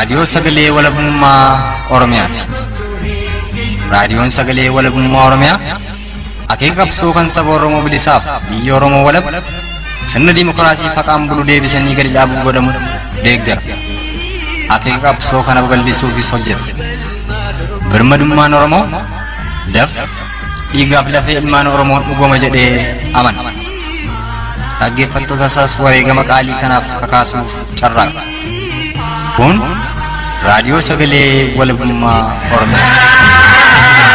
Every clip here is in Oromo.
Raadiyoo Sagalee Walabummaa Oromiyaati. Raadiyoon Sagalee Walabummaa Oromiyaa akeeka qabsoo kan saba Oromoo bilisaaf biyya Oromoo walab sirna dimookiraasii faqaan bulu deebisanii gadi dhaabuuf godhamu deeggara. Akeeka qabsoo kana babal'isuufis hojjeta. Birmadummaan Oromoo dafqa dhiigaaf lafee ilmaan Oromoon dhugoma jedhee amana. Dhaggeeffattoota isaas wareegama qaalii kanaaf kakaasuuf carraaqa. Kun Raadiyoo Sagalee Walabummaa Oromiyaati.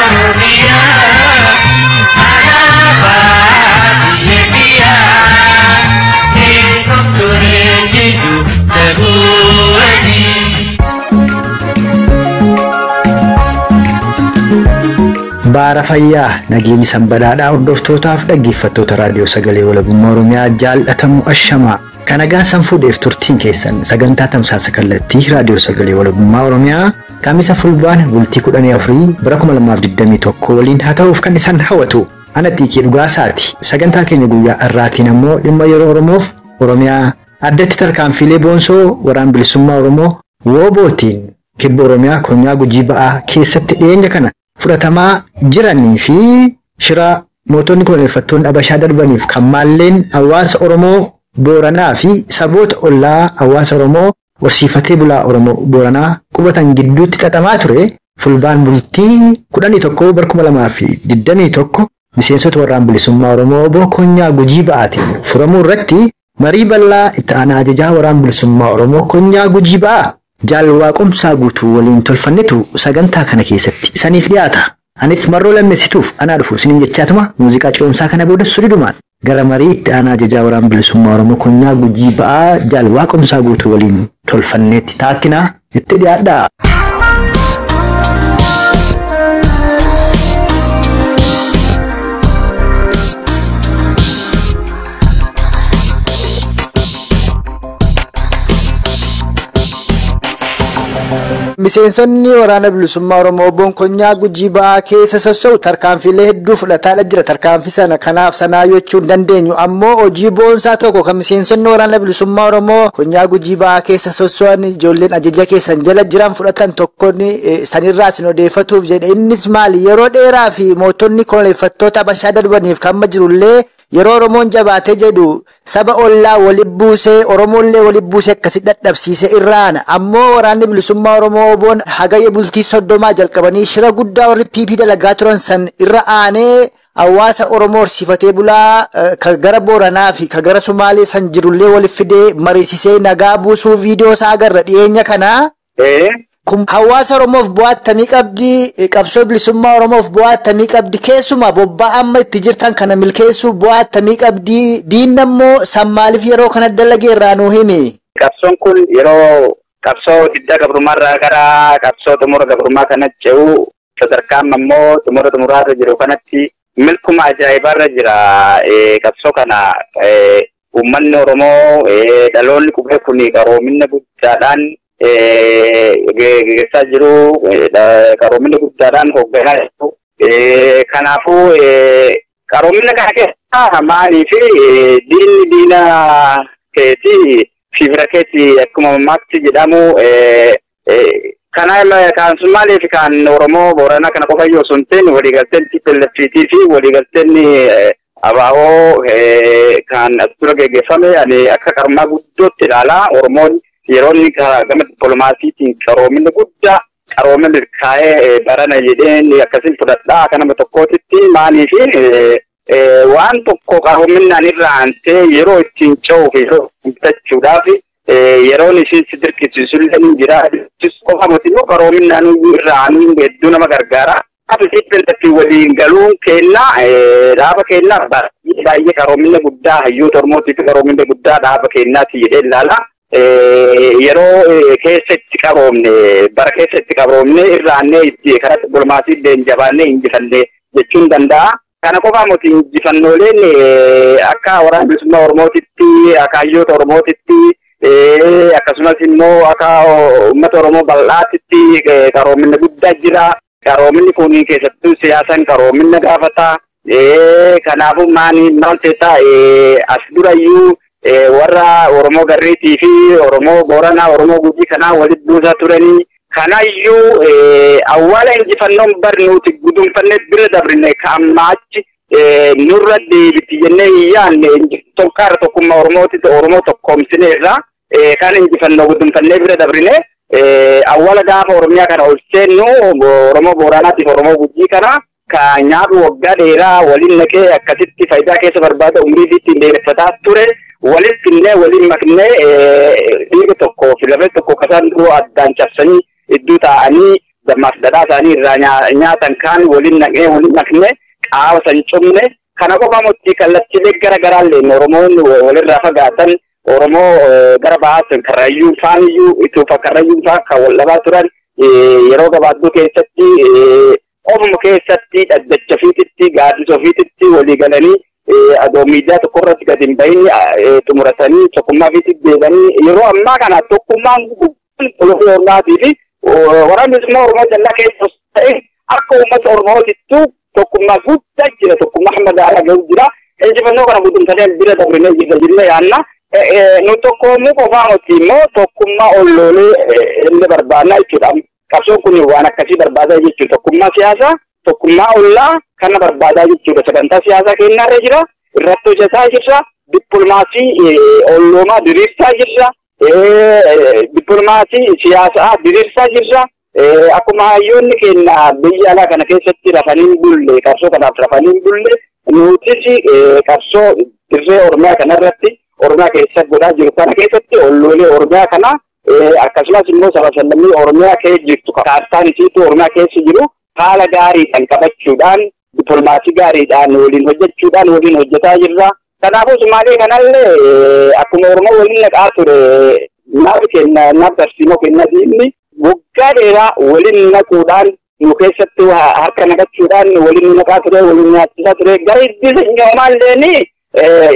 Baara fayyaa nageenyi sanbadaadhaa hordoftootaaf dhaggeeffattoota raadiyoo sagalee walabummaa Oromiyaa jaallatamu ashamaa. Kan nagaa sanfuudheef turtiin keessan sagantaa tamsaasa kallattii raadiyoo sagalee walabummaa Oromiyaa Kamisa Fulbaana bultii 14 bara 2021 waliin haa ta'uuf kan isaan hawwatu. Ana Xiiqii Dhugaasaati. Sagantaa keenya guyyaa har'aatiin ammoo dhimma yeroo Oromoof Oromiyaa addatti tarkaanfiilee boonsoo waraan bilisummaa Oromoo woobootiin kibba Oromiyaa konyaa Gujii ba'aa keessatti dhiyeenya kana fudhatamaa jiranii fi shira mootonni koloneeffattoonni Habashaa darbaniif kan maalleen hawaasa Oromoo Booranaa fi saboota ollaa hawaasa Oromoo horsiifatee bulaa Oromoo Booranaa qubatan gidduutti xaxamaa ture fulbaan bultii 11 bara 2021 miseensota warraan bilisummaa Oromoo obbo Konyaa Gujii ba'aatiin furamuu irratti marii bal'aa itti aanaa ajajaa waraan bilisummaa Oromoo Konyaa Gujii ba'aa Jaal Waaqomsaa Guutuu waliin tolfannetu sagantaa kana keessatti isaniif dhiyaata. Anis marroo lammeessituuf anaa dhufu isiniin jechaatuma muuziqaa ce'umsaa kana booda suridumaan gara marii itti aanaa ajajaa waraan bilisummaa Oromoo Konyaa Gujii ba'aa Jaal Waaqomsaa Guutuu waliin tolfanneetti taakkinaa itti dhiyaadhaa. Miseensonni waraana bilisummaa Oromoo obboon Konyaa Gujii ba'aa keessa sossoo'u tarkaanfiilee hedduu fudhataadha jira. Tarkaanfii sana kanaaf sanaa jechuu hin dandeenyu. Ammoo hojii boonsaa tokko kan miseensonni waraana bilisummaa Oromoo Konyaa Gujii ba'aa keessa sossoo'an ijoolleen ajaja keessan jala jiran fudhatan tokkoon sanirraa isin odeeffatuuf jedhe. Innis maali? Yeroo dheeraa fi mootonni koloneeffattoota Habashaa darbaniif kan amma jirullee yeroo Oromoon jabaatee jedhu saba ollaa walitti buusee Oromoollee walitti buusee akkasi dadhabsiisee irraana. Ammoo waraanni bilisummaa Oromoo oboon hagayya bultii 30 jalqabanii shira guddaa warri PP dalagaa turan san irra aanee hawaasa Oromoo horsiifatee bulaa ka gara Booranaa fi ka gara Sumaalee san jirullee walitti fidee mariisisee nagaa buusuu viidiyoo isaa agarra dhiyeenya kana. Kun hawaasa Oromoof bu'aa attamii qabdi? Qabsoo bilisummaa Oromoof bu'aa attamii qabdi? Keessumaa bobba'aa amma itti jirtan kana milkeessuuf bu'aa attamii qabdi? Diinni ammoo san maaliif yeroo kana dalagee irraa nuu himi? Qabsoon kun yeroo qabsoo diddaa gabrummaarraa gara qabsoo xumura gabrummaa kanatti ce'u sadarkaa amma immoo xumura xumuraarra jiru kanatti milkuma ajaa'ibaarra jira. Qabsoo kana uummanni Oromoo dhaloonni qubee kun qaroomina guddaadhaan geggeessaa jiru, qaroomina guddaadhaan hoogganaa jiru. Kanaafuu qaroomina kana keessaa maalii fi diinni diina keetii fi fira keetii akkuma mammaatti jedhamu kana kan Sumaalee fi kan Oromoo Booranaa kana qofa iyyuu osoo hin ta'in waliigalteen TPLF fi waliigalteen ABO kan as dura geggeeffame ani akka qarmaa guddootti ilaala. Oromoon yeroo inni gama dippiloomaasiitiin qaroomina guddaa qaroomina milkaa'ee barana jedheen akkasiin fudhadhaa akka nama tokkootitti maalii fi waan tokko qaroominaan irra aantee yeroo ittiin ce'uuf yeroo bitachuudhaaf yeroon isiin si dirqisiisu illee ni jira. Qofa miti immoo qaroominaan irra aanuun hedduu nama gargaara. TPLF waliin galuun kennaa dhaaba kennaa baay'ee baay'ee qaroomina guddaa hayyoota Oromootiif qaroomina guddaa dhaaba kennaati jedhee ilaala. Yeroo keessa itti qaroomne bara keessa itti qaroomne irraannee itti karaa dippiloomaasii illee jabaannee injifanne jechuun danda'a. Kana qofaa miti injifannooleen akka waraana bilisummaa Oromootitti akka hayyoota Oromootitti akkasumas immoo akka uummata Oromoo bal'aatitti qaroomina guddaa jira. Qaroominni kun keessattuu siyaasaan qaroomina gaafata. Kanaafuu maal ta'e as durayyuu Warra Oromoo Garriitii fi Oromoo Booranaa, Oromoo Gujii kanaa walitti buusaa turanii. Kanayyuu awwaala injifannoon barnuuti gudunfannee bira dabrine ka ammaa achi nurra deebiti jennee hin yaanne tokkaarra tokkummaa Oromooti Oromoo tokkoomsineerra kan injifannoo gudunfannee bira dabrine awwaala gaafa Oromiyaa kana ol seennu Oromoo Booranaatiif Oromoo Gujii kana ka nyaatu waggaa dheeraa waliin naqee akkasitti faayidaa keessa barbaada umrii ittiin dheereffataa ture walitti finnee waliin maknee dhiiga tokkoo fi lafee tokko kasaan duroo addaan cabsanii iddoo taa'anii dammaaf dhadhaa isaanii irraa nyaatan kaan waliin naqnee waliin maknee qaama san cumne kana qofa miti kallattiilee gara garaallee Oromoon walirraa fagaatan Oromoo gara bahaatan Karrayyuu faaniyyuu Itoophiyaa Karrayyuu faa kan wal dhabaa turan yeroo gabaabduu keessatti ofuma keessatti dhaddacha ofiititti gaaddisa ofiititti walii galanii adoo miidiyaa tokko irratti gadi hin bahin xumuratanii tokkummaa ofiitti deebanii yeroo ammaa kana tokkummaan Oromootii fi waraanni bilisummaa Oromoo callaa keessa ta'e akka uummata Oromootittu tokkummaa guddaa jira tokkummaa hamma gaaraa gahu jira injifannoo kana gudunfannee bira dabrinee jirra jennee yaanna. Nu tokkoomuu qofaa miti immoo tokkummaa olloolee illee barbaadna jechuudha. Qabsoon kun waan akkasii barbaadaa jechuudha. Tokkummaa siyaasaa, tokkummaa ollaa kana barbaadaa jechuudha. Sagantaa siyaasaa keenyarra jira, irratti hojjetaa jirra, dippilmaasii olloomaa diriirsaa jirra, dippilmaasii siyaasaa diriirsaa jirra. Akkuma hayyoonni keenya biyya alaa kana keessatti rafanii hin bulle, qabsoo kanaaf rafanii hin bulle, nutis qabsoo dirree Oromiyaa kanarratti Oromiyaa keessa godhaa jiru kana keessatti olloolee Oromiyaa kana akkasumas immoo saba sallammii Oromiyaa keessa jirtu kaartaan isiitu Oromiyaa keessa jiru haala gaariidhaan qabachuudhaan dippilmaasii gaariidhaan waliin hojjechuudhaan waliin hojjetaa jirra. Kanaafuu Sumaalee kanallee akkuma Oromoo waliin naqaa ture naaf kenna naaf tarsiimoo kenna diinni waggaa dheeraa waliin naquudhaan nu keessatti harka naqachuudhaan waliin naqaa ture waliin nyaachisaa ture gara iddisa nyoomalleeni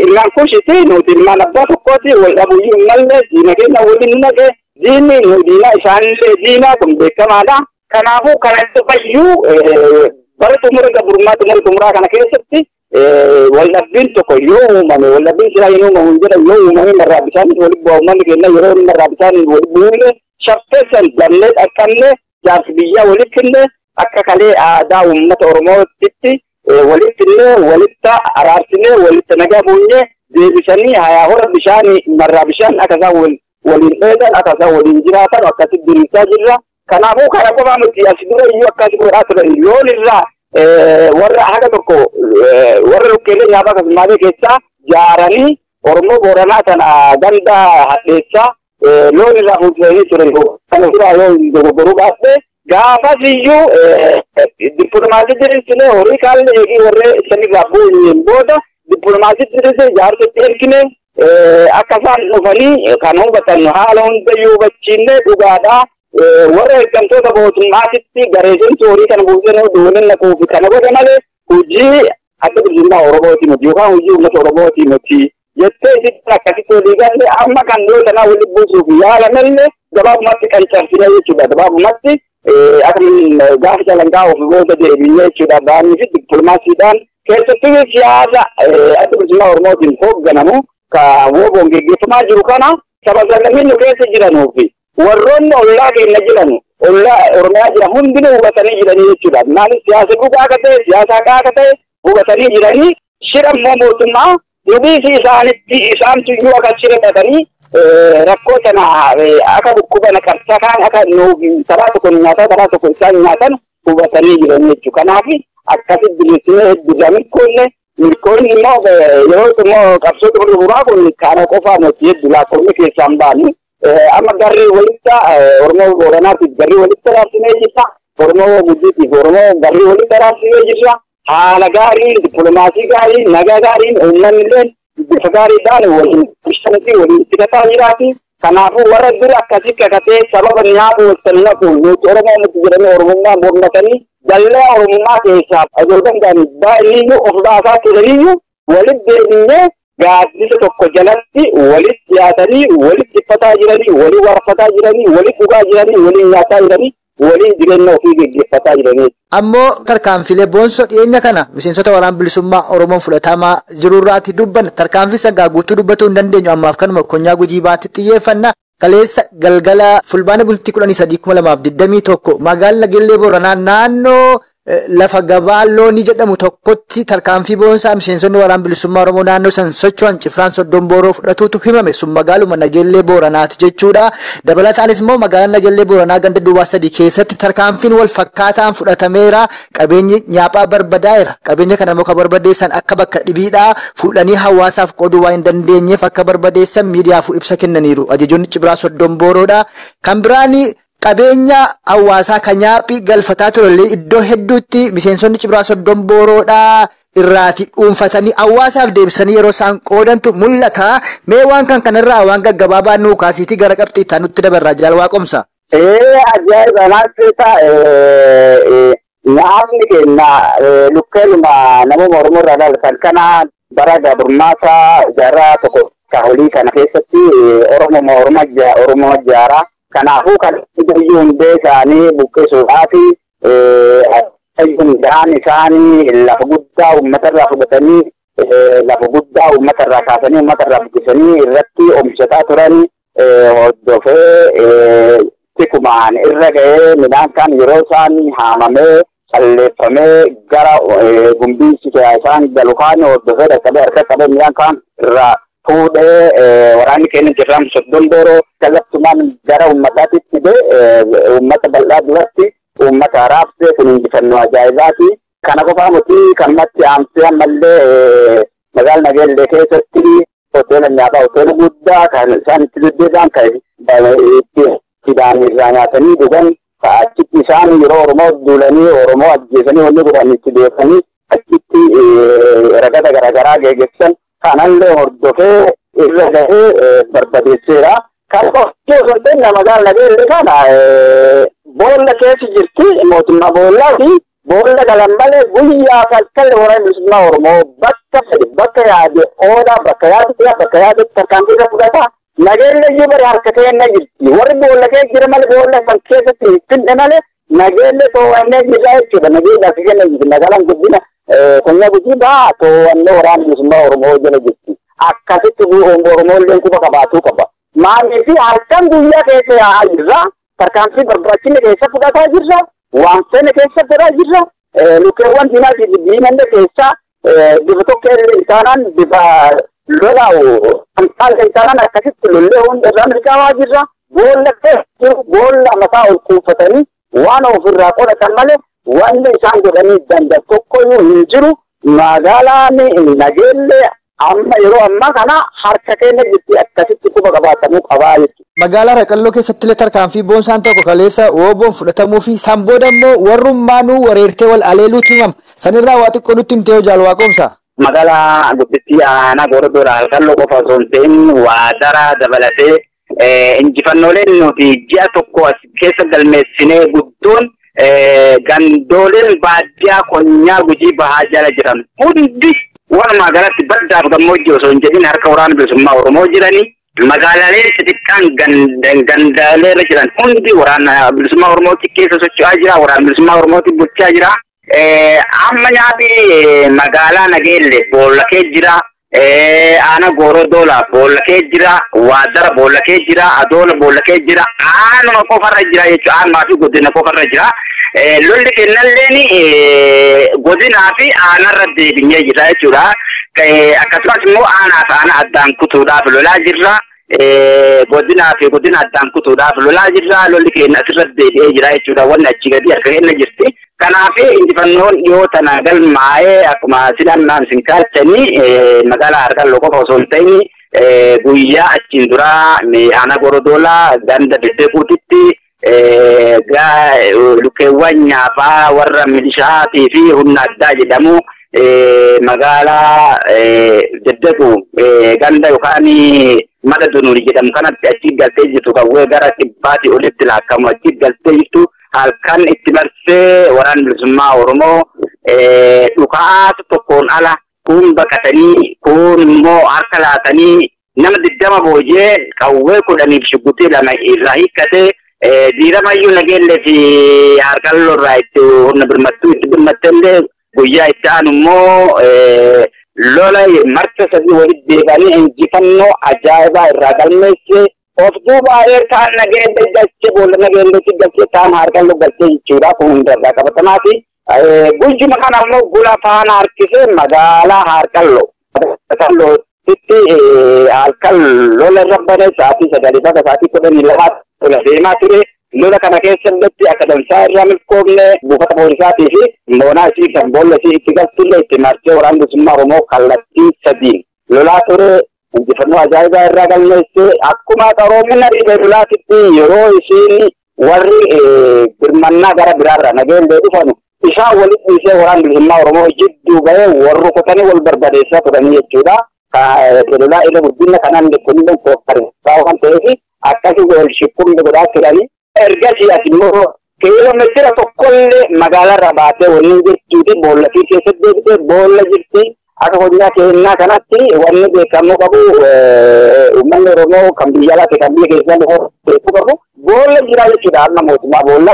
ilmaan kushiti nuti ilmaan abbaa tokkooti wal dhabuyyuu hin malle diina keenya waliin naqe diinni nu diina isaanillee diinaa kun beekamaadha. Kanaafuu kana cufayyuu bara xumura gabrummaa xumura xumuraa kana keessatti waldhabbiin tokko yoo uumame waldhabbiin silaa hin uumamu hin jedhan yoo uumame marraa bishaan walitti bu'a uummanni keenya yeroo inni marraa bishaan walitti bu'ullee shaffeessan damnee dhaqqabne jaarsi biyyaa walitti finne akka kalee aadaa uummata Oromootitti walitti finne walitti araarsine walitti nagaa buunye deebisanii hayaa hora bishaanii marraa bishaan akka isaan waliin dheedan akka isaan waliin jiraatan akkasitti diriirsaa jirra. Kanaafuu kana qofaa miti as dura iyyuu akkas godhaa turan loon irraa warra haga tokko warra lukkeelee nyaata akkasumaalee keessaa jaaranii Oromoo Booranaa sana ganda hadheessaa loon irraa fuudhanii turan. Kana biraa yoo dogoggoruu baadhe gaafas iyyuu dippilmaasii diriirsine horii kaallee eegii warree sanirraa bu'uun booda dippilmaasii diriirsine jaarsatti ergine akka isaan dhufanii kan hubatan haala hundayyuu hubachiinne dhugaadhaa. Warra ergamtoota mootummaatitti gareesintu horii kana buusanii dooniin naquufi kana godhe malee hojii adda bilisummaa Oromooti miti yookaan hojii uummata Oromooti miti jettee isitti akkasitti walii galle amma kan yoo tanaa walitti buusuuf yaalamellee gabaabumatti kan cabsine jechuudha. Gabaabumatti akka gaafa calanqaa of booda deebinee jechuudha. Baanii fi dippilmaasiidhaan keessattuu siyaasa adda bilisummaa Oromootiin hoogganamu ka woboon geggeeffamaa jiru kana saba sallamii nu keessa jiranuufi warroonni ollaa keenya jiran ollaa Oromiyaa jiran hundinuu hubatanii jiranii jechuudha. Maaliif siyaasa dhugaa akka ta'e siyaasa haqaa akka ta'e hubatanii jiranii shira immoo mootummaa nubiisi isaanitti isaantu iyyuu akka shira xaxanii rakkoo sana akka dhukkuba naqarsaa kaan akka nuuf karaa tokko nyaataa karaa tokko isaan nyaatan hubatanii jiran jechuudha. Kanaaf akkasitti diriirsinee hedduu milkoonne milkoonni immoo yeroo immoo qabsoo xumuraa kun kana qofaa nuti hedduu lakkoofni keessaan baanu. Amma garri walitti Oromoo Booranaatiif garri walitti raabsinee jirra. Oromoo Gujiitiif Oromoo garri walitti raabsinee jirra. Haala gaariin, dippilmaasii gaariin, nagaa gaariin, uummanni illee bifa gaariidhaan waliin bishaanitti waliin tikataa jiraati. Kanaafuu warra dura akkasii kakatee sababa nyaata walitti naquun nuti Oromoo nuti jedhanii Oromummaa mormatanii dallaa Oromummaa keessaa osoo danda'anii baay'iniyyuu of baasaa turaniyyuu walitti deebinee gaaddisa tokko jalatti walitti dhiyaatanii walitti uffataa jiranii waliin warfataa jiranii walitti dhugaa jiranii waliin nyaataa jiranii waliin jireenya ofii geggeeffataa jiranii. Ammoo tarkaanfilee boonsoo dhiyeenya kana miseensota waraana bilisummaa Oromoon fudhatamaa jirurraati dubban tarkaanfii sagaa guutuu dubbatuu hin dandeenyu ammaaf kanuma konyaa Gujii Bahaatti xiyyeeffanna. Kaleessa galgala fulbaana bultii 13/2021 magaalaa Nagellee Booranaa naannoo lafa gabaa loonii jedhamu tokkotti tarkaanfii boonsaa miseensonni waraana bilisummaa Oromoo naannoo san socho'an cifraan soddon booroo fudhatuutu himame sun magaaluma Nagellee Booranaati jechuudha. Dabalataanis immoo magaalaa Nagellee Booranaa ganda duwwaa 3 keessatti tarkaanfiin wal fakkaataan fudhatameera. Qabeenyi nyaaphaa barbadaa'eera. Qabeenya kana immoo kan barbadeessan akka bakka dhibiidhaa fuudhanii hawaasaaf qooduu waan hin dandeenyeef akka barbadeessan miidiyaaf ibsa kennaniiru. Ajajoonni cibraa soddon booroodha. Kan biraani qabeenya hawaasaa kan nyaaphi galfataa turellee iddoo hedduutti miseensonni cibraa soddon booroodhaa irraati dhuunfatanii hawaasaaf deebisanii yeroo isaan qoodantu mul'ata. Mee waan kan kanarraa waan gaggabaabaa nuu kaasiitii gara qabxii itti nutti dabarraa jaal Waaqomsa. Ajaa'iba maal ta'e nyaatni keenya lukkeeluma nama Oromoo irraa dhalatan kana bara gabrummaa jaarraa tokko olii kana keessatti Oromoo jaaraa. Kanaafuu kan iyyuu hundee isaanii buqqisuudhaaf hundaan isaanii lafa guddaa uummatarraa fudhatanii lafa guddaa uummatarraa kaasanii uummatarraa buqqisanii irratti oomishataa turan hordofee tikumaan irra ga'ee midhaan kan yeroo isaan haamamee calleeffamee gara gumbiinsi isaan galu kaan hordofee dhaqqabee harka qabee midhaan kaan irraa fuudhee waraanni keenya jirraan soddon booroo kallattumaan gara uummataatti fide uummata bal'aa duratti uummata raabsee kun injifannoo ajaa'ibaati. Kana qofaa miti kanumatti aansee ammallee magaalaa Nagellee keessatti hoteela nyaataa hoteela guddaa kan isaan itti deddeebi'an kan itti fidaan irraa nyaatanii dhugan achitti isaan yeroo Oromoo duulanii Oromoo ajjeesanii wanni godhan itti deemanii achitti ragada garaagaraa geggeessan kanallee hordofee irra gahee barbadeesseera. Kan qofti osoo hin ta'in magaalaa Nagellee kana boolla keessa jirti mootummaa boollaati. Boolla galan malee guyyaa kalkalli waraana bilisummaa Oromoo bakka fedhe bakka yaade oolaa bakka yaade bakka yaade tarkaanfii irra fudhata. Nageellee iyyuu bari harka keenya jirti. Warri boolla keessa jira malee boolla san keessatti hin finne malee nageellee to'annee jirra jechuudha. Nageellee harka keenya jirti. Magaalaan guddina konyaa Gujii Bahaa to'annee waraana bilisummaa Oromoo jala jirti. Akkasitti Oromoolleen quba qabaatuu qaba. Maaliif halkan guyyaa keessa yaa'aa jirra. Tarkaanfii barbaachisne keessa fudhataa jirra. Waan fene keessa fudhataa jirra. Lukkeewwan diinaa diinanne keessa bifa tokko illee isaanaan bifa lolaa'u amtaala isaanaan akkasitti lollee hunda irraa mirkaa'aa jirra. Boolla keessa jiru boolla mataa ol kuufatanii waan ofirraa qodhatan malee wanni isaan godhanii danda'an tokkoyyuu hin jiru. Magaalaan Nagellee amma yeroo ammaa kana harka keenya jirti akkasitti quba qabaatamuu qabaa jechuudha. Magaalaa Raqalloo keessatti illee tarkaanfii boonsaan tokko kaleessa wooboon fudhatamuu fi san booda immoo warrummaanuu wareertee wal aleeluutu himama. Sanirraa waa xiqqoo nutti himtee jaal Waaqomsa. Magaalaa guddittii aanaa Goordoodha. Raqalloo qofa osoo hin ta'in Waadara dabalatee injifannooleen nuti ji'a tokko as keessa galmeessinee guddoon gandooleen baadiyyaa konyaa Gujii Bahaa jala jiran hundi walumaa galatti baddaaf gammoojjii osoo hin jedhin harka waraana bilisummaa Oromoo jiranii magaalaalee xixiqqaan gandaalee irra jiran hundi waraana bilisummaa Oromooti keessa socho'aa jira. Waraana bilisummaa Oromooti bulchaa jira. Amma nyaati magaalaa Nageelle boolla kee jira. Aanaa Goorodoolaa boolla kee jira. Waadara boolla kee jira. Adoola boolla kee jira. Aanuma qofarra jira jechuudha. Aanumaa fi godina qofarra jira. Lolli kennalleen godinaa fi aanarra deebinyee jira jechuudha. Akkasumas immoo aanaa fi aanaa addaan kutuudhaaf lolaa jirra. Godinaa fi godina addaan kutuudhaaf lolaa jirra. Lolli keenya asirratti deebi'ee jira jechuudha. Wanni achi gadi harka keenya jirti. Kanaaf injifannoon dhiyoo tana galmaa'ee akkuma silannaan isin kaachanii magaalaa Harqalloo qofa osoo hin ta'in guyyaa achiin duraa aanaa Goorodoolaa ganda Deddeequutitti lukkeewwan nyaaphaa warra milishaatii fi humna addaa jedhamu magaalaa Deddeequ ganda yookaan mada dunuuri jedhamu kanatti achi galtee jirtu qawwee gara 100 olitti laakkamu achi galtee jirtu halkan itti marsee waraanni bilisummaa Oromoo dhukaasa tokkoon ala kun baqatanii kun immoo harka laatanii nama 20 booji'ee qawwee 10 fi shugguxii 2 irraa hiikkatee Diiramayyuu Nageellee fi Harqalloo irraa itti humna birmattuu itti birmattellee guyyaa itti aanu immoo lola marsa sadii walitti deebi'anii injifannoo ajaa'ibaa irraa galmeesse. Of duuba areertaan Nageellee galchee boolla Nageelleetti galchee taan Harqalloo galchee jechuudha. Kun hundarraa qabatamaati. Guyyuma kana immoo gula faana harkisee magaalaa Harqalloo. Harqallootti halkan lola irra banee sa'aatii 9 bakka sa'aatii 12 lola deemaa ture. Lola kana keessatti akka dansaa irraa milkoomne buufata poolisaatii fi moonaa isii kan boolla isii itti galtullee itti marsee waraanni bilisummaa Oromoo kallattii sadiin lolaa ture. Injifannoo ajaa'ibaa irraa galmeesse. Akkuma qaroomina dhiibee lolaatitti yeroo isiin warri birmannaa gara biraarraa Nageellee dhufanu isaan walitti dhiisee waraanni bilisummaa Oromoo jidduu bahee warri kutanii wal barbadeessaa turanii jechuudha. Lolaa irra guddina kanaan kunillee tooftaa waan ta'eef akkasii wal shukkumni godhaa turanii. Ergasii as immoo kiiloomeetira tokkollee magaalaarra baatee wanni jirtuuti boolla fi keessatti deebitee boolla jirti. Akka konyaa keenyaa kanatti wanni beekamuu qabu uummanni Oromoo kan biyya alaati kan biyya keessaa beekuu qabu boolla jira jechuudha. Amma mootummaa boolla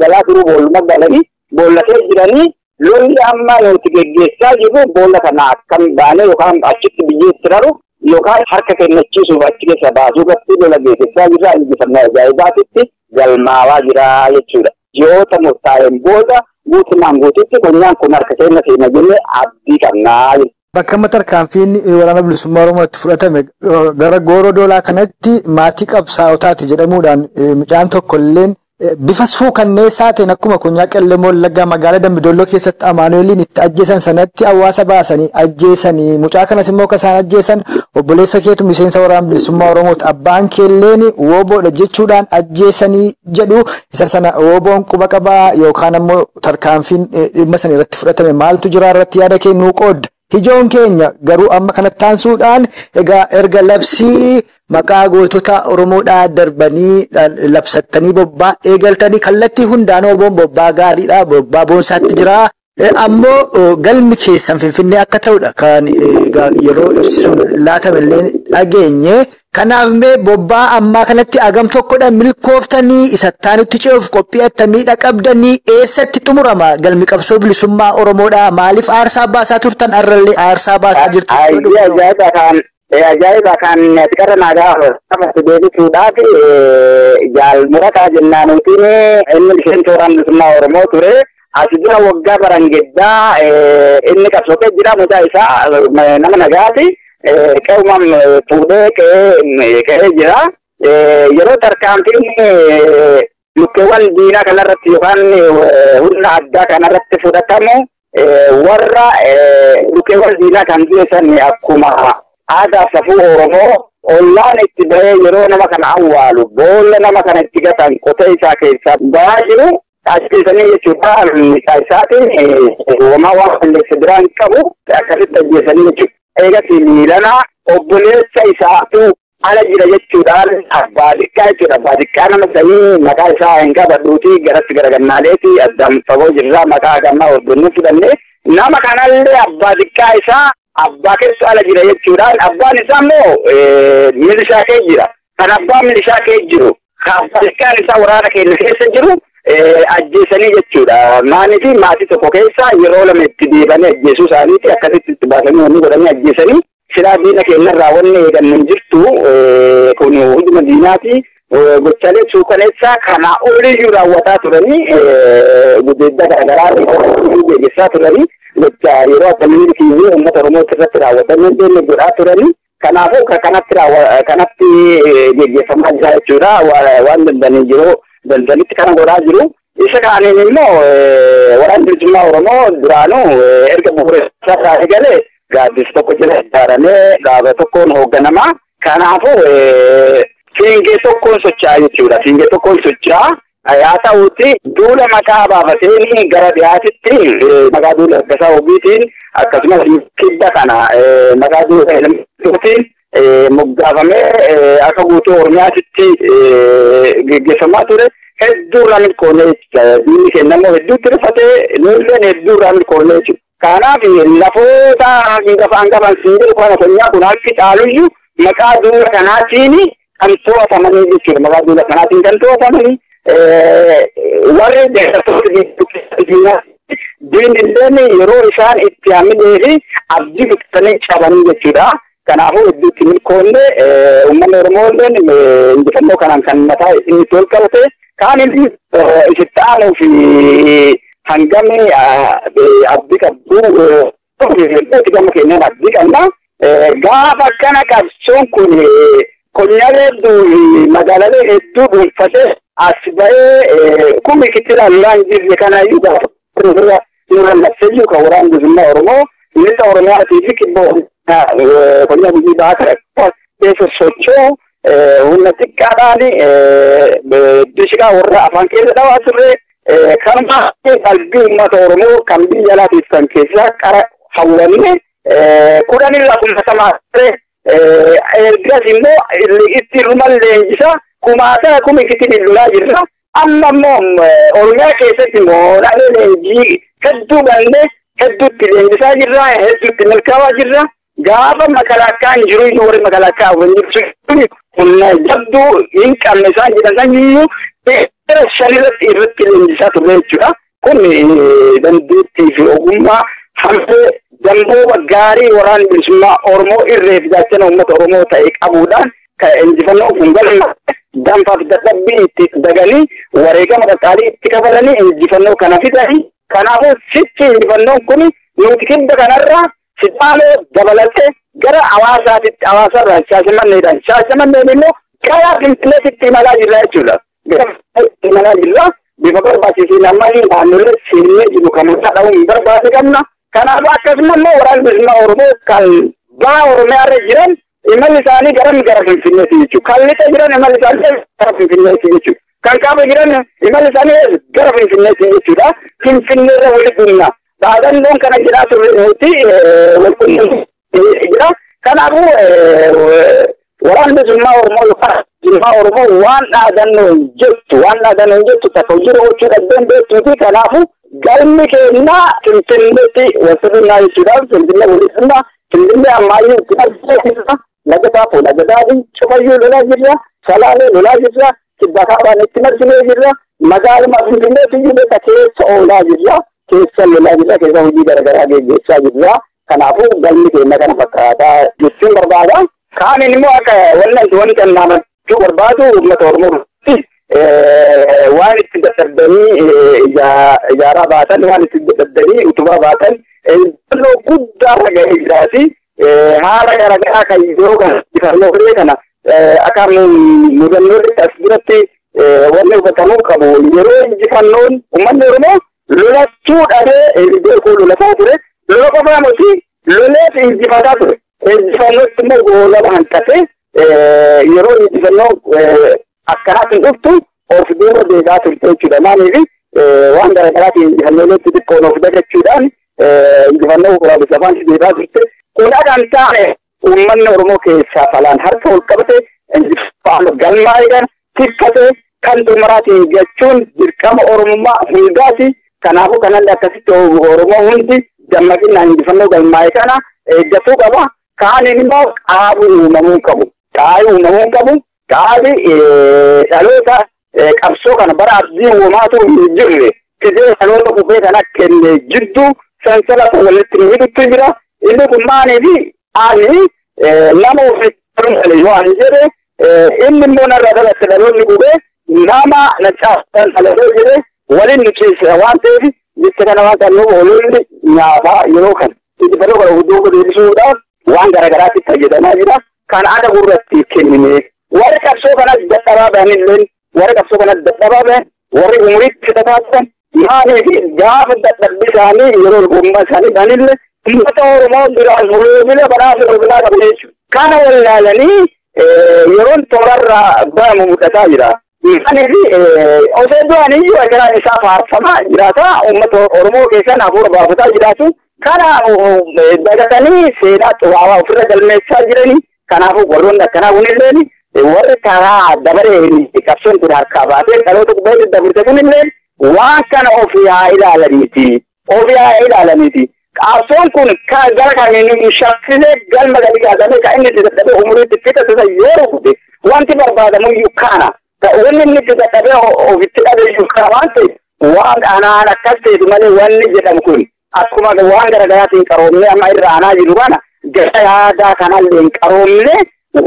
galaa jiru boolluma galanii boolla keessa jiranii lolli amma nuti geggeessaa jirru boolla kana akkam baanee yookaan achitti biyyeetti raru yookaan harka kennachiisuuf achi keessa baasuu irratti lola geggeessaa jirra. Injifannoo ajaa'ibaatitti galmaawaa jira jechuudha. Ji'oota murtaa'een booda guutummaan guututti konyaan kun harka keenya seena jennee abdii qabnaa. Bakka amma tarkaanfiin waraana bilisummaa Oromoo itti fudhatame gara Gooroo Doolaa kanatti maatii qabsaa'otaati jedhamuudhaan mucaan tokkolleen bifa suukanneessaa ta'een akkuma konyaa Qellem Wallaggaa magaalaa Dambidolloo keessatti Amaanu'eeliin itti ajjeesan sanatti hawaasa baasanii ajjeesanii mucaa kanas immoo akka isaan ajjeesan obboleessa keetu miseensa waraana bilisummaa Oromooti abbaan keelleen wooboodha jechuudhaan ajjeesanii jedhu. Isa sana wooboon quba qabaa yookaan ammoo tarkaanfiin dhimma sana irratti fudhatame maaltu jira irratti yaada kennuu qoodda. Ijoon keenya garuu amma kanatti taansuudhaan egaa erga labsii maqaa gootota Oromoodhaa darbanii labsattanii bobbaa eegaltanii kallattii hundaan Oromoon bobbaa gaariidha, bobbaa boonsaatti jira. Ammoo galmi keessan Finfinnee akka ta'udha kan yeroo ibsuun laatamellee dhageenye. Kanaaf mee bobbaa ammaa kanatti agam tokkodha milkooftanii isattaanutti ce'uuf qophii attamiidha qabdanii eessatti xumurama galmi qabsoo bilisummaa Oromoodha? Maaliif aarsaa baasaa turtan arrallee aarsaa baasaa jirtu? Ajaa'iba kan xiqqarra nagaa qabatu deebisuudhaaf jaalmurataa jennaanuutiin inni miseensa waraana bilisummaa Oromoo ture. As dura waggaa barangeddaa inni qabsoo jira mucaa isaa nama nagaati. Qe'umaan fuudhee qe'ee jira. Yeroo tarkaanfiin lukkeewwan diinaa kanarratti yookaan humna addaa kanarratti fudhatamu warra lukkeewwan diinaa kan geessan akkuma aadaa safuu Oromoo ollaan itti bahee yeroo nama kana awwaalu boolla nama kana itti gatan qotee isaa keessaa bahaa jiru ajjeesanii jechuudha. Mucaa isaatiin uumamaa waan balleesse biraan qabu akkasitti ajjeesanii jechuudha. Eegas miilana obboleessa isaatu ala jira jechuudhaan abbaa xiqqaa jechuudha. Abbaa xiqqaa nama sanii maqaa isaa hin qabadhuuti garatti garagannaaleeti addaan fagoo jirraa maqaa gammaa hordofnee fudhannee nama kanallee abbaa xiqqaa isaa abbaa keessa ala jira jechuudhaan abbaan isaa immoo milishaa kee jira. Kan abbaan milishaa kee jiru kan abbaa xiqqaan isaa waraana keenya keessa jiru ajjeesanii jechuudha. Maanii fi maatii tokko keessa yeroo lama itti deebanii ajjeesuu isaaniiti akkasitti itti baasanii wanni godhanii ajjeesanii silaa diina keenyarraa wanni eegannu hin jirtu kun hojuma diinaati. Gochaalee suukaneessaa kanaa oliyyuu raawwataa turanii gudeedda garaagaraa geggeessaa turanii gocha yeroo akkamii kiyyuu uummata Oromoo irratti raawwatanii hin deemne godhaa turanii. Kanaafuu kanatti geggeeffamaa jira jechuudha. Waan danda'anii jiru dandanitti kana godhaa jiru. Isa kaaniin immoo waraanni bilisummaa Oromoo duraanuu erga bu'uura isaa eegalee gaaddisa tokko jala ijaaramee dhaaba tokkoon hoogganama. Kanaafuu fiingee tokkoon socho'aa jechuudha. Fiingee tokkoon socho'aa haa ta'uuti duula maqaa baafateen gara dhiyaatitti maqaa duula Laggasaa Ogiitiin akkasumas kibba kana maqaa duula Elmtuutiin moggaafamee akka guutuu Oromiyaatitti geggeeffamaa ture. Hedduu irraa milkoonee jechuudha. Diinni keenya immoo hedduutti rifatee nulleen hedduu irraa milkoonee jechuudha. Kanaaf lafoota hangafa hangafan siin jedhu kana konyaa kun harki caaluyyuu maqaa duula kanaatiin Kan to'atamanii jechuudha. Maqaa duula kanaatiin kan to'atamanii warri deeggartoota diinilleen yeroo isaan itti hamilee fi abdii kutatanii cabanii jechuudha. Kanaafuu hedduutti milkoonne. Uummanni Oromoo illeen injifannoo kanaan kan mataa inni itti ol qabate kaan inni isitti aanuu fi hangam abdii qabdu gama keenyaan abdii qabna. Gaafa kana qabsoon kun konyaalee hedduu fi magaalaalee hedduu dhuunfatee as bahee kumi kitila lolaan jirre kanaayyuu gaafa nurra labsee jiru kan waraana bilisummaa Oromoo lixa Oromiyaatii fi kibba konyaa Gujii bahaa kana keessa socho'u humna xiqqaadhaan dishiqaa warra afaan keessa dhawaa turre kanuma qalbii uummata Oromoo kan biyya alaatiif kan keessaa qara hawwanne 10 irraa 20,000 ture. Ergas immoo itti ruman leenjisa kumaatama kumi kitili lolaa jirra. Amma immoo Oromiyaa keessatti mooraalee leenjii hedduu bannee hedduutti leenjisaa jirra, hedduutti milkaa'aa jirra. Gaafa makalaakkaan jiru iyyuu warri makalaakkaa waliin jirtu humna jabduu hin qabne isaan jedhan saniyyuu seera shanirratti irratti leenjisaa turre jechuudha. Kun dandeettii fi ogummaa hamlee dambooba gaarii waraanni bilisummaa Oromoo irree fi gaachana uummata Oromoo ta'e qabuudhaan kan injifannoo kun galma danfaaf dadhabbii itti daganii wareegama qaqqaalii itti kafalanii injifannoo kana fidanii. Kanaafuu sichi injifannoon kun nuti kibba kanarraa Sidaamoo dabalatee gara hawaasaatitti, hawaasarraa Shaashamanneedhaan, Shaashamanneen immoo gara Finfinneetti imalaa jirra jechuudha. Gara Finfinneetti imalaa jirra. Bifa barbaachisiin amma naannolee seennee jiru kan maqaa dha'uun hin barbaade qabna. Kanaafuu akkasuma immoo waraanni bilisummaa Oromoo kan baha Oromiyaarra jiran imalli isaanii garam gara Finfinneetti jechuudha. Kan lixa jiran imalli isaanii gara Finfinneetti jechuudha. Kan kaaba jiran imalli isaanii gara Finfinneetti jechuudha. Finfinneerra walitti dhumna. Dhaadannoon kana jedhaa turre nuti wal qunnamtii jira. Kanaafuu waraanni bilisummaa Oromoo yookaan bilisummaa Oromoo waan dhaadannoo hin jettu, waan dhaadannoo hin jettu takka hojii gochuu dhabdeen beektuuti. Kanaafuu galmi keenya Finfinneetti wal sirrinnaa jechuudhaaf Finfinnee walitti dhumna. Finfinnee ammaayyuu itti marfee laga Taafoo, laga Daadhii cufayyuu lolaa jirra. Salaalee lolaa jirra. Kibba kaabaan itti marsinee jirra. Magaaluma Finfinneetti iyyuu beeka keessa oolaa jirra. Keessa lolaa jirra. Keessa hojii garaagaraa geggeessaa jirra. Kanaafuu galmi keenya kana fakkaataa jechuun barbaada. Kaaniin immoo akka wannan wanta namatti barbaadu uummata Oromoo waan itti dadhabdanii ijaaraa baatan, waan itti dadhabdanii utubaa baatan injifannoo guddaarra ga'ee jiraati. Haala garaagaraa kan yeroo kana injifannoolee kana akka mudannootti as biratti wanni hubatamuu qabu yeroo injifannoon uummanni Oromoo lolachuu dhabee beekuu lolataa ture. Lola qofaa miti, loleef injifataa ture. Injifannootti immoo goolaba hanqatee yeroo injifannoo akkanaatiin dhuftu of duuba deegaa turte jechuudha. Maaliif waan garaagaraatiin injifannooleetti xiqqoon of dagachuudhaan injifannoo waraabessa afaan deegaa turte. Kun akka hin taane uummanni Oromoo keessaa falaan harka ol qabate injifannoo galmaa'ee kana tiffate kan xumuraatiin jechuun dirqama Oromummaa hundaati. Kanaafuu kanallee akkasitti Oromoo hundi dammaqinaan injifannoo galmaa'e kana eeggatuu qaba. Kaaniin immoo qaabi uumamuu qabu. Qaabi uumamuu qabu. Qaabi dhaloota qabsoo kana bara abdii uumaatu hin jirre. Fidee dhaloota qubee kana kenne jidduu sansalata walitti hidhutu jira. Inni kun maaliifi ani nama ofitti yoo ani jedhe inni immoo narra dhalatte dhaloonni qubee nama na caasan dhalatee jedhe waliin nu ceesisa waan ta'eef jecha kana waan qabnuuf ololli nyaataa yeroo kana injifannoo kana duuba deebisuudhaaf waan garaagaraatti fayyadamaa jira. Kan akka gurratti kennine warri qabsoo kanas dadhabaa bahanillee, warri qabsoo kanas dadhabaa bahan, warri umuriitti fixataa turan maaliif gaafa dadhabbii isaanii yeroo ogummaa isaanii bahanillee uummata Oromoo biraan roobila badhaasa roobila qabu jechuudha. Kana wallaalanii yeroon toorarraa baramu mul'ataa jira. Maaliif osoo du'an iyyuu egeraan isaa faarfamaa jiraata uummata Oromoo keessan hafuura baafataa jiraatu. Kana dagatanii seenaa xuraawaa ofirra galmeessaa jiranii. Kanaafuu warroonni akkanaa kunilleen warri karaa dabaree qabsoon kun harkaa baatee dhaloota gubbaa dabarse kunilleen waan kana ofii haa ilaalaniiti. Ofii haa ilaalaniiti. Qabsoon kun gara kamiin shaffisee galma gadi kaasame kan inni itti dadhabee umuriitti fixate san yoo rukute Wanti barbaadamuyyuu kana. Wanni inni itti dadhabee ofitti dhabeeyyuu kana waan ta'eef waan anaan akkas ta'eef malee wanni jedhamu kun akkuma waan garaagaraatiin qaroomnee amma irra aanaa jiru kana gara yaadaa kanallee hin qaroomne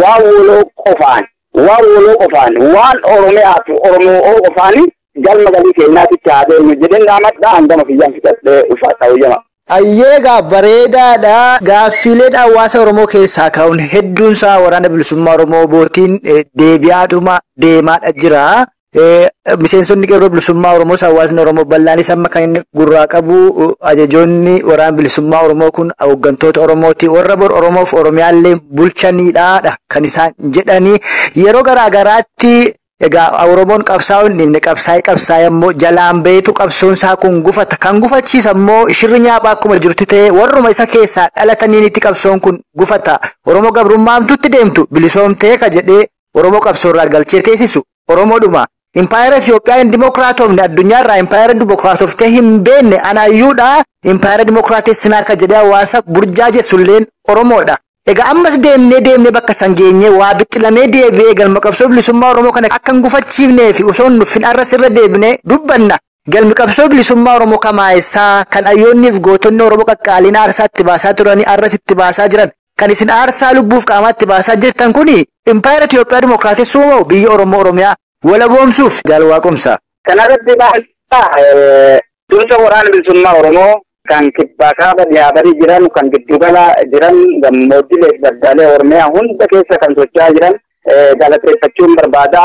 waan woloo qofaan waan woloo qofaan waan Oromiyaaf Oromoo qofaan galma galii keenyaatitti haa deemnu jedheen dhaamadhaa hangama kiyyaan fixadhee ulfaadhaa hoyyama. Ayyeegaa bareedaadha. Gaaffiileen hawaasa Oromoo keessaa ka'uun hedduunsaa waraana bilisummaa Oromoo bootiin deebi'aadhuma deemaadha jira. Miseensonni qeerroo bilisummaa Oromoos hawaasni Oromoo bal'aanis amma kan inni gurraa qabu ajajoonni waraana bilisummaa Oromoo kun hooggantoota Oromooti. Warra bor Oromoof Oromiyaallee bulchaniidha kan isaan jedhanii yeroo garaa garaatti egaa Oromoon qabsaa'uu hin dhiifne qabsaa'ee immoo jalaan beetu qabsoon isaa kun gufata. Kan gufachiisa immoo shirri nyaaphaa akkuma jirtu ta'e warruma isa keessaa dhalataniin itti qabsoon kun gufata. Oromoo gabrummaamtutti deemtu bilisoomtee ka jedhee Oromoo qabsoorraa galchee teessisu Oromoodhuma. Impaayera Itoophiyaa hin dimokiraatofne addunyaarraa impaayera dimokiraatoftee hin beekne anaayyuudha. Impaayera dimokiraatessinaa ka jedhee hawaasa burjaajessulleen Oromoodha. Egaa ammas deemnee bakka san geenyee waa biqilamee deebi'ee galma qabsoo bilisummaa Oromoo kana akka hin gufachiifnee fi osoo hin nuffin arras irra deebinee dubbanna. Galmi qabsoo bilisummaa Oromoo kamaayesaa kan ayyoonniif gootonni Oromoo qaqqaaliin aarsaa itti baasaa turanii arras itti baasaa jiran kan isin aarsaa lubbuuf qaamaa itti baasaa jirtan kuni impaayera Itoophiyaa dimokiraatessuu moo biyya Oromoo Oromiyaa walaboomsuuf jaal Waaqomsa. Kanarratti baay'ee tumsa waraana bilisummaa Oromoo kan kibbaa kaaba dhiyaatanii jiran kan giddugala jiran gammoojjilee fi baddaalee Oromiyaa hunda keessa kan socho'aa jiran galateeffachuun barbaada.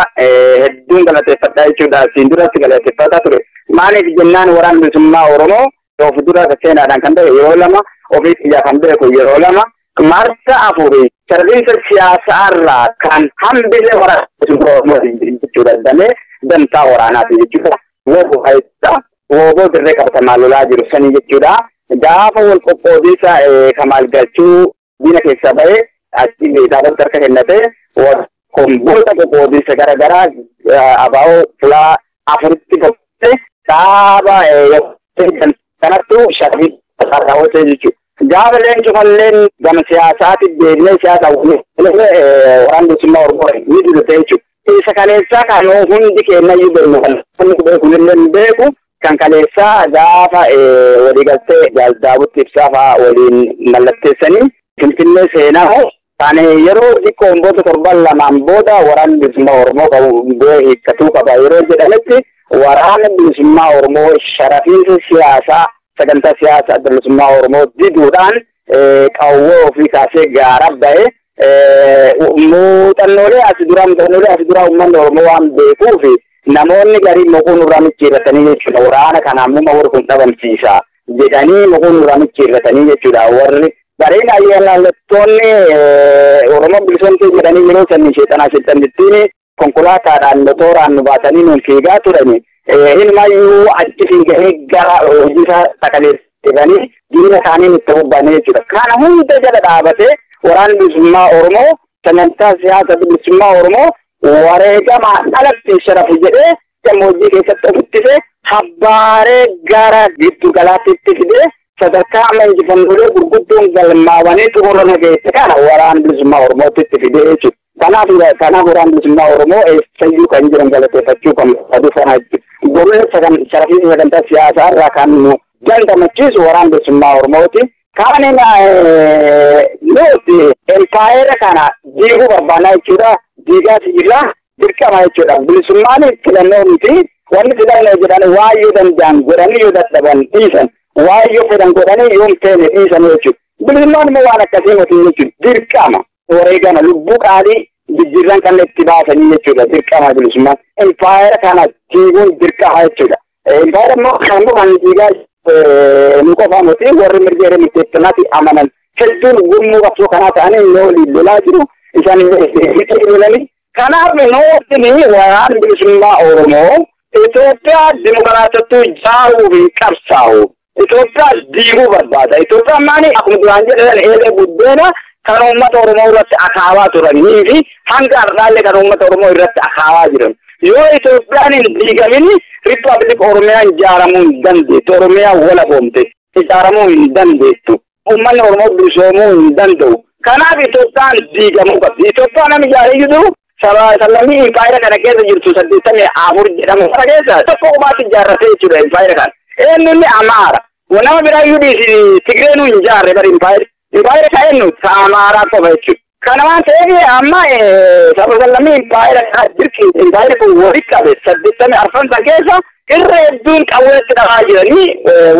Hedduun galateeffadhaa jechuudha. Asiin duratti galateeffataa ture. Maaliif jennaan waraana bilisummaa Oromoo of dura seenaadhaan kan ta'e yeroo lama ofii xiyyaa kan beeku yeroo lama marsa afurii sarbiinsa siyaasaarraa kan hambise waraana bilisummaa Oromoo jechuudha. Damee dantaa waraanaati jechuudha. Wobo hayisaa. Wooboo dirree qabatamaa lolaa jiru sanii jechuudha. Gaafa wal qoqqoodiinsa Kamaal Galchuu diina keessa ba'ee achi dhaabatti harka kennatee komboota qoqqoodiinsa garaagaraa abaa'oo fulaa afuritti qoqqoodee dhaaba kanattu sharafii raawwatee jechuudha. Gaafa leencu falleen gama siyaasaatti deebinee siyaasa waraana bilisummaa Oromoo ni dudute jechuudha. Isa kaleessaa kan hundi kennayyuu beeknu kan beeku illee beeku. Kan kaleessaa gaafa waliigaltee Daawwitti Ibsaa fa'aa waliin mallatteessanii Finfinnee seenaa kan yeroo xiqqoon booda torban lamaan booda waraanni bilisummaa Oromoo qabu hiikkatuu qaba yeroo jedhametti waraana bilisummaa Oromoo sharafiinsa siyaasaa sagantaa siyaasaa bilisummaa Oromoo diduudhaan qawwee ofii kaasee gaara ba'e muuxannoolee as duraa uummanni Oromoo waan beekuufi namoonni garii mukuun nurraa micciirratanii jechuudha. Waraana kana ammuma warri kun dhabamsiisa jedhanii mukuun nurraa micciirratanii jechuudha. Warri gareen ayyaanallattoonni Oromoo bilisoomtee jedhanii yeroo sanii sheexanaa sheexanittiin konkolaataadhaan motoraan nu baatanii nuun fiigaa turani. Hinumayyuu achi fiiganii gara hojii isaa sakaleessanii diina isaanii nutti bobba'anii jechuudha. Kana hunda jala dhaabatee waraanni bilisummaa Oromoo sagantaa siyaasa bilisummaa Oromoo wareegama alatti sharafu jedhee gammoojjii keessatti ofittise habbaaree gara giddu galaatti fidee sadarkaa amma injifannoolee gurguddoon galmaawanii xumurame geesse kana waraana bilisummaa Oromootti itti fidee jechuudha. Kanaaf waraana bilisummaa Oromoo eessayyuu kan jiran galateeffachuu kan barbaadu sana jechuudha. Gorullee sharafiinsa sagantaa siyaasaa irraa kan nu dandamachiisu waraana bilisummaa Oromooti. Kaan nuti impaayera kana diiguu barbaannaa jechuudha. Diigaas jira dirqama jechuudha. Bilisummaan filannoo miti. Wanni filannoo jedhan waan yoo danda'an godhanii yoo dadhaban dhiisan. Waan yoo fedhan godhanii yoo hin feene dhiisan jechuudha. Bilisummaan immoo waan akkasii miti jechuudha. Dirqama wareegama lubbuu qaalii jijjiirran kan itti baasanii jechuudha. Dirqama bilisummaan. Impaayera kana diiguun dirqama jechuudha. Impaayera immoo kan diigaa nu qofaa miti warri mirga hiree murteeffannaatti amanan hedduun gurmuu qabsoo kanaa ta'anii inni waliin lolaa jiru. Isaan ilaalanii kanaaf nuti waraana bilisummaa Oromoo Itoophiyaa dimokiraatottuu ijaaruuf hin qabsaa'u. Itoophiyaa diiguu barbaada. Itoophiyaan maali? Akkuma duraan jedhan eelee buddeena kan uummata Oromoo irratti akaawaa turanii fi hanga har'aallee kan uummata Oromoo irratti akaawaa jiran. Yoo Itoophiyaan hin diigamin Riippaabilik Oromiyaan ijaaramuu hin dandeettu. Oromiyaan walaboomte ijaaramuu hin dandeettu. Uummanni Oromoo bilisoomuu hin danda'u. Kanaaf Itoophiyaan diigamuu qabdi. Itoophiyaan nama ijaaree jiru Saba sallammii impaayera kana keessa jirtu 84 jedhamu kana keessa tokko qofaatti ijaarratee jechuudha impaayera kana. Eenyulli Amaara. Nama biraa iyyuu dhiisi Tigreenuu hin ijaarre bari impaayera. Impaayera ka eenyu ka Amaaraa qofa jechuudha. Kana waan ta'eef amma saba sallammii impaayera kana jirti impaayera kun walitti qabe 84 san keessa irra hedduun qawweetti dhabaa jiranii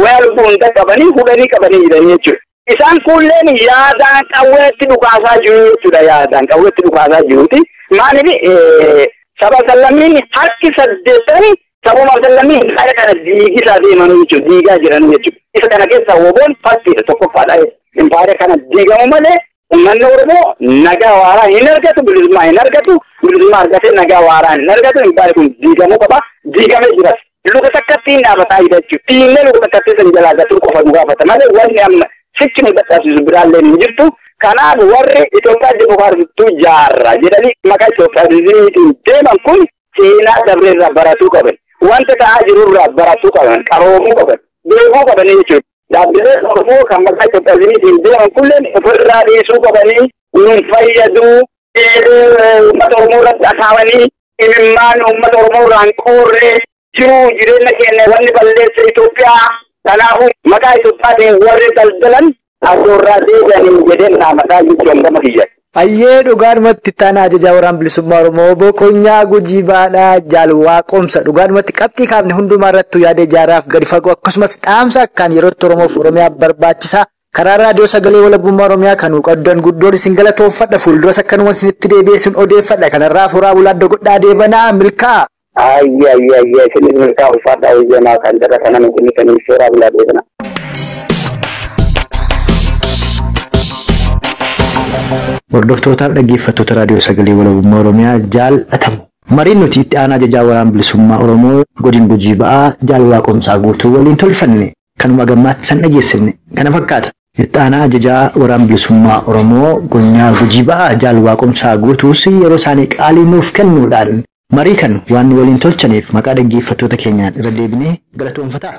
wayaa lubbuu hunda qabanii hudhanii qabanii jiranii jechuudha. Isaan kunneen yaadaan qawweetti dhukaasaa jiru jechuudha yaadaan qawweetti dhukaasaa jiruuti. Maaliif saba sallammiin harki 80 sabuma sallammiin impaayera kana diigisaa deemanuu jechuudha diigaa jiran jechuudha. Isa kana keessa woboon fakkiidha tokkoffaadha. Impaayera kana diigamu malee uummanni Oromoo nagaa waaraa hin argatu, bilisummaa hin argatu, bilisummaa argatee nagaa waaraa hin argatu. Impaayerri kun diigamuu qaba, diigamee jiras. Luka takkatti hin dhaabataa jira jechuudha. Dhiinnee luka takkatti san jalaa gatuu qofa nu gaafata malee wanni amma sichi nu dadhabsiisu biraallee hin jirtu. Kanaaf warri Itoophiyaa Dimookiraasittuu jaarra jedhanii maqaa Itoophiyaazimiitiin deeman kun seenaa dabreerraa baratuu qaban. Wanta ta'aa jirurraa baratuu qaban, qaroomuu qaban, beekuu qabanii jechuudha. Dhaabbileen Oromoo kan maqaa Itoophiyaazimiitiin deeman kunneen ofirraa dhiisuu qabanii, nuun fayyaduu, uummata Oromoo irratti akaawanii, imimmaan uummata Oromoo irraan qoorree jiruu jireenya keenya wanni balleessa Itoophiyaa. Kanaafuu maqaa Itoophiyaatiin warri daldalan asoorraa deebi'anii jedheen dhaamataa jechuun gama kiyya. Ayyee dhugaadhumatti itti ajajaa waraana bilisummaa Oromoo Boqonnaa Gujii Baadhaa Jaal Waaqomsa dhugaadhumatti qabxii kaafne hundumaa irrattuu yaada ijaaraaf gadi fagoo akkasumas dhaamsa akkaan yerootti Oromoof Oromiyaa barbaachisaa karaa raadiyoo sagalee walabummaa Oromiyaa kan qaddan guddoon isin galatoonfadha fuulduras akkanuma isinitti deebi'ee isin odeeffadha kanarraa furaa bulaa godhaa deebanaa milkaa. Ayyee ayyee ayyee isinis milkaa ulfaadhaa wayyanaa kan jara kana nu kennitanii suuraa bulaa deebanaa. Hordoftootaaf dhaggeeffattoota raadiyoo sagalee walabummaa Oromiyaa jaallatamu. Mariin nuti itti aanaa ajajaa waraana bilisummaa Oromoo godin Gujii Ba'aa Jaal Waaqomsaa Guutuu waliin tolfanne kanuma gammaatti san dhageessifne kana fakkaata. Itti aanaa ajajaa waraana bilisummaa Oromoo Gonyaa Gujii Ba'aa Jaal Waaqomsaa Guutuus yeroo isaanii qaalii nuuf kennuudhaan marii kan waan waliin tolchaniif maqaa dhaggeeffattoota keenyaan irra deebinee galatoonfataa.